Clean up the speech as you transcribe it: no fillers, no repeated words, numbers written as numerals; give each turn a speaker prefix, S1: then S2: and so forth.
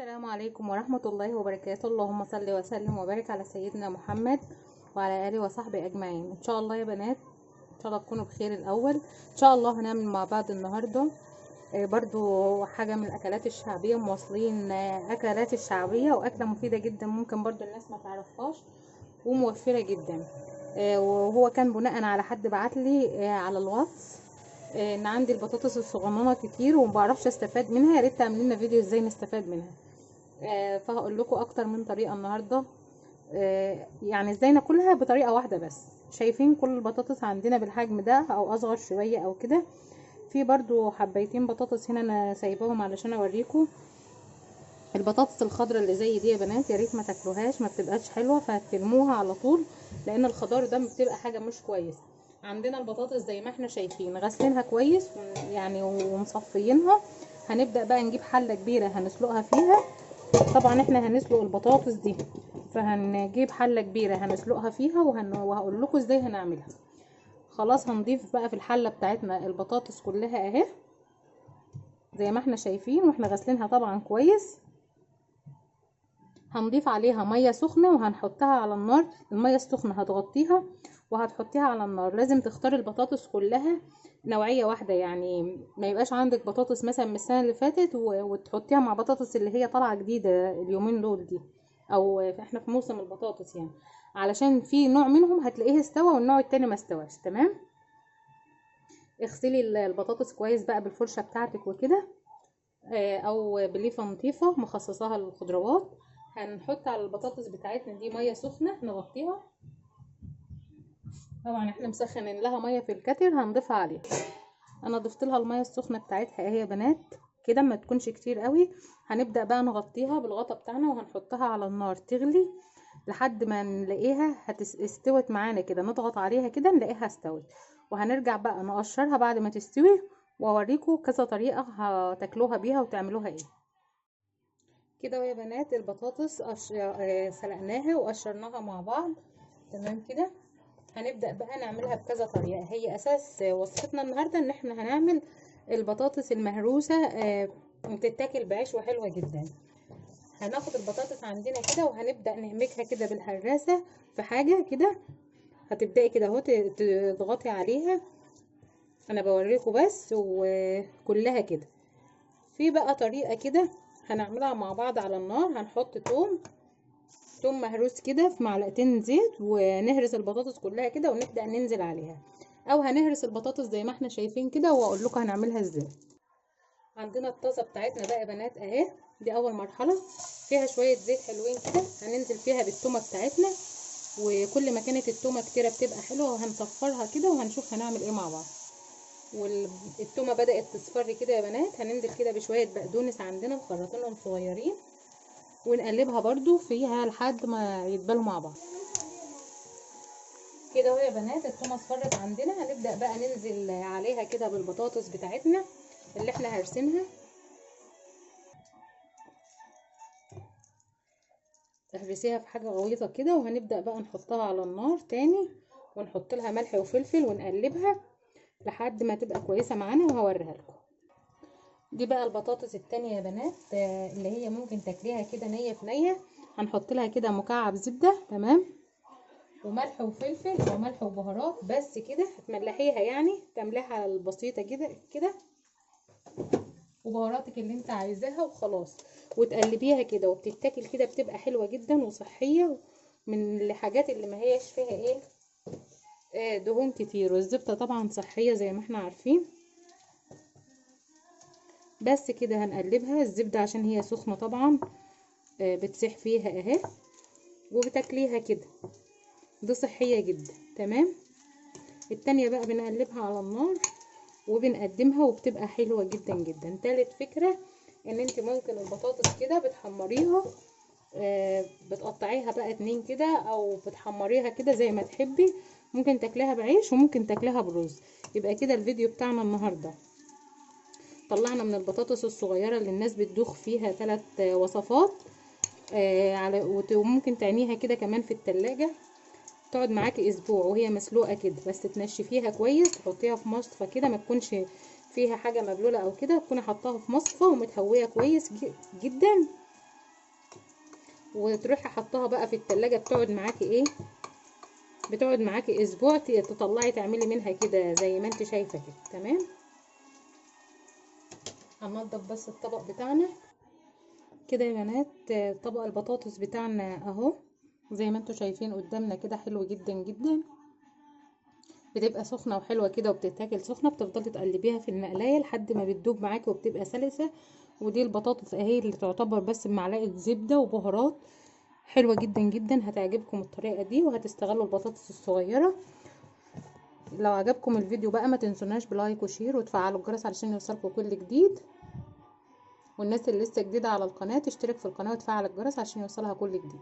S1: السلام عليكم ورحمة الله وبركاته. اللهم صل وسلم وبارك على سيدنا محمد وعلى آله وصحبه أجمعين. إن شاء الله يا بنات، إن شاء الله تكونوا بخير. الأول إن شاء الله هنعمل مع بعض النهاردة برضو حاجة من الأكلات الشعبية، مواصلين أكلات الشعبية، وأكلة مفيدة جدا ممكن برضو الناس ما تعرفهاش وموفرة جدا. وهو كان بناء على حد بعتلي على الواتس ان عندي البطاطس الصغننه كتير وما بعرفش استفاد منها، يا ريت تعملي لنا فيديو ازاي نستفاد منها. فهقول لكم اكتر من طريقه النهارده، يعني ازاي ناكلها بطريقة واحدة بس. شايفين كل البطاطس عندنا بالحجم ده او اصغر شوية او كده. في برضو حبايتين بطاطس هنا انا سايباهم علشان اوريكم. البطاطس الخضراء اللي زي دي يا بنات يا ريت ما تاكلوهاش، ما بتبقاش حلوة، فهترموها على طول لان الخضار ده بتبقى حاجة مش كويسة. عندنا البطاطس زي ما احنا شايفين غسلينها كويس يعني ومصفيينها. هنبدأ بقى نجيب حلة كبيرة هنسلقها فيها. طبعا احنا هنسلق البطاطس دي، فهنجيب حلة كبيرة هنسلقها فيها وهقول لكم ازاي هنعملها. خلاص هنضيف بقى في الحلة بتاعتنا البطاطس كلها اهي زي ما احنا شايفين، واحنا غسلينها طبعا كويس. هنضيف عليها مية سخنة وهنحطها على النار. المية السخنة هتغطيها وهتحطيها على النار. لازم تختاري البطاطس كلها نوعية واحدة، يعني ما يبقاش عندك بطاطس مثلا من السنة اللي فاتت وتحطيها مع بطاطس اللي هي طالعه جديدة اليومين دول دي، او احنا في موسم البطاطس يعني، علشان في نوع منهم هتلاقيه استوى والنوع التاني ما استواش. تمام، اغسلي البطاطس كويس بقى بالفرشه بتاعتك وكده، او بليفه نظيفة مخصصاها للخضروات. هنحط على البطاطس بتاعتنا دي مية سخنة نغطيها. طبعا احنا مسخنين لها مية في الكتل هنضيفها عليها. انا ضفت لها المية السخنة بتاعتها اهي يا بنات كده، ما تكونش كتير قوي. هنبدا بقى نغطيها بالغطا بتاعنا وهنحطها على النار تغلي لحد ما نلاقيها استوت معانا كده، نضغط عليها كده نلاقيها استوت. وهنرجع بقى نقشرها بعد ما تستوي واوريكم كذا طريقه هتاكلوها بيها وتعملوها ايه. كده يا بنات البطاطس سلقناها وقشرناها مع بعض. تمام كده، هنبدأ بقى نعملها بكذا طريقة. هي أساس وصفتنا النهاردة إن احنا هنعمل البطاطس المهروسة، بتتاكل بعيش وحلوة جدا. هناخد البطاطس عندنا كده وهنبدأ نهمكها كده بالهراسة في حاجة كده. هتبدأي كده اهو تضغطي عليها، أنا بوريكم بس، وكلها كده. في بقى طريقة كده هنعملها مع بعض على النار. هنحط توم مهروس كده في معلقتين زيت، ونهرس البطاطس كلها كده ونبدأ ننزل عليها، او هنهرس البطاطس زي ما احنا شايفين كده واقول لكم هنعملها ازاي. عندنا الطاسه بتاعتنا بقى يا بنات اهي، دي اول مرحلة فيها شوية زيت حلوين كده هننزل فيها بالتومه بتاعتنا، وكل ما كانت التومه كتيرة بتبقى حلوة. وهنصفرها كده وهنشوف هنعمل ايه مع بعض. والتومه بدأت تصفر كده يا بنات، هننزل كده بشوية بقدونس عندنا مخرطينهم صغيرين، ونقلبها برضو فيها لحد ما يتبالوا مع بعض كده. اهو يا بنات التومه اصفرت عندنا. هنبدأ بقى ننزل عليها كده بالبطاطس بتاعتنا اللي احنا هرسينها. اهرسيها في حاجة غويطه كده، وهنبدأ بقى نحطها على النار تاني، ونحط لها ملح وفلفل ونقلبها لحد ما تبقى كويسة معانا وهوريها لكم. دي بقى البطاطس التانية يا بنات اللي هي ممكن تاكليها كده نيه في نيه. هنحط لها كده مكعب زبدة، تمام، وملح وفلفل او ملح وبهارات بس كده. هتملحيها يعني تملحها البسيطة كده كده، وبهاراتك اللي انت عايزاها وخلاص، وتقلبيها كده وبتتاكل كده، بتبقى حلوة جدا وصحية، من الحاجات اللي ما هيش فيها ايه دهون كتير. والزبده طبعا صحية زي ما احنا عارفين. بس كده هنقلبها الزبدة عشان هي سخنة طبعا بتسيح فيها اهي، وبتاكليها كده، دي صحية جدا. تمام، التانية بقى بنقلبها على النار وبنقدمها وبتبقى حلوة جدا جدا. تالت فكرة ان انت ممكن البطاطس كده بتحمريها، بتقطعيها بقى اتنين كده او بتحمريها كده زي ما تحبي. ممكن تاكليها بعيش وممكن تاكليها برز. يبقى كده الفيديو بتاعنا النهارده طلعنا من البطاطس الصغيرة اللي الناس بتدوخ فيها 3 وصفات، على وممكن تعمليها كده كمان في التلاجة تقعد معاكي اسبوع وهي مسلوقة كده، بس تنشفيها كويس، تحطيها في مصفى كده ما تكونش فيها حاجة مبلوله او كده، تكوني حطاها في مصفى ومتهويه كويس جدا. وتروحي حطها بقى في التلاجة، بتقعد معاكي ايه، بتقعد معاكي اسبوع، تطلعي تعملي منها كده زي ما انت شايفه كده. تمام. هننضف بس الطبق بتاعنا كده يا بنات. طبق البطاطس بتاعنا اهو زي ما انتوا شايفين قدامنا كده، حلو جدا جدا. بتبقى سخنة وحلوه كده وبتتاكل سخنة، بتفضلي تقلبيها في المقلايه لحد ما بتدوب معاكي وبتبقى سلسه. ودي البطاطس اهي اللي تعتبر بس بمعلقه زبدة وبهارات، حلوة جدا جدا. هتعجبكم الطريقة دي وهتستغلوا البطاطس الصغيرة. لو عجبكم الفيديو بقى ما تنسوناش ب like و share وتفعلوا الجرس علشان يوصلكم كل جديد. والناس اللي لسه جديدة على القناة تشترك في القناة وتفعل الجرس عشان يوصلها كل جديد.